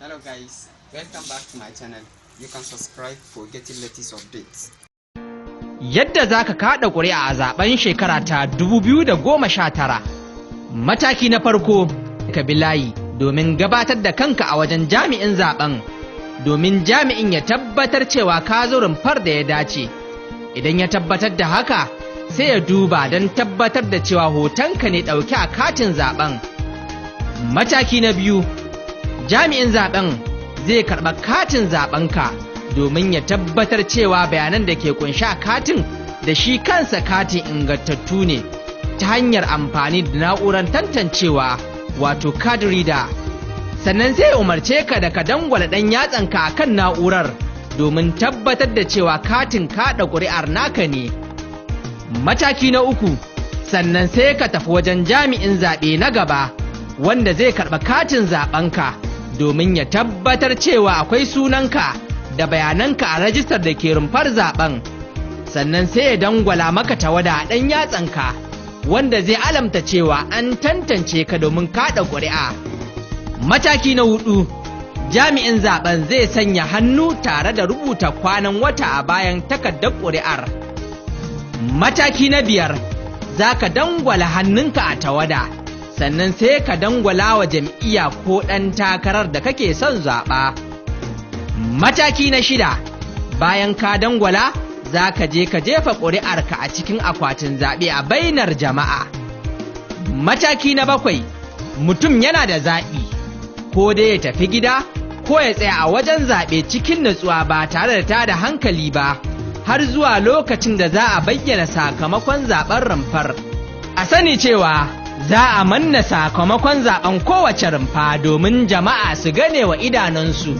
Hello guys, welcome back to my channel. You can subscribe for getting latest updates. Yadda za ka kaɗa ƙuri'a a zaben shekara ta 2019. Mataki na farko, ka bi layi domin gabatar da kanka a wajen jami'in zaben, domin jami'in ya tabbatar cewa ka zo rumfar da ya dace. Idan ya tabbatar da haka, sai ya duba don tabbatar da cewa hotonka ne ɗauke a katin zaben. Mataki na biyu, jami'in zaben zai karɓa katin zabenka domin ya tabbatar cewa bayanan da ke kunshi a katin da shi kansa katin ingantattu ne ta hanyar amfani da na'urar tantancewa, wato card reader. Sannan zai umarce ka da ka dangwala ɗan yatsanka a kan na'urar domin tabbatar da cewa katin kaɗa ƙuri'ar naka ne. Mataki na uku, sannan sai ka tafi wajen jami'in zaɓe na gaba, wanda zai karɓa katin zaɓenka domin ya tabbatar cewa akwai sunanka da bayananka a rajistar da ke rumfar zaben. Sannan sai ya dangwala maka tawada a ɗan yatsanka, wanda zai alamta cewa an tantance ka domin kaɗa ƙuri'a. Mataki na hudu, jami'in zaben zai sanya hannu tare da rubuta kwanan wata a bayan takardar ƙuri'ar. Mataki na biyar, za ka dangwala hannunka a tawada, sannan sai ka dangwala wa jam'iyya ko ɗan takarar da kake son zaɓa. Mataki na shida, bayan ka dangwala, za ka je ka jefa ƙuri'arka a cikin akwatin zaɓe a bainar jama'a. Mataki na bakwai, mutum yana da zaɓi, ko dai ya tafi gida ko ya tsaya a wajen zaɓe cikin natsuwa ba tare da tada hankali ba, har zuwa lokacin da za a bayyana sakamakon zaɓen rumfar. A sani cewa za a manna sakamakon zaben kowace rumfa domin jama'a su gane wa idanunsu.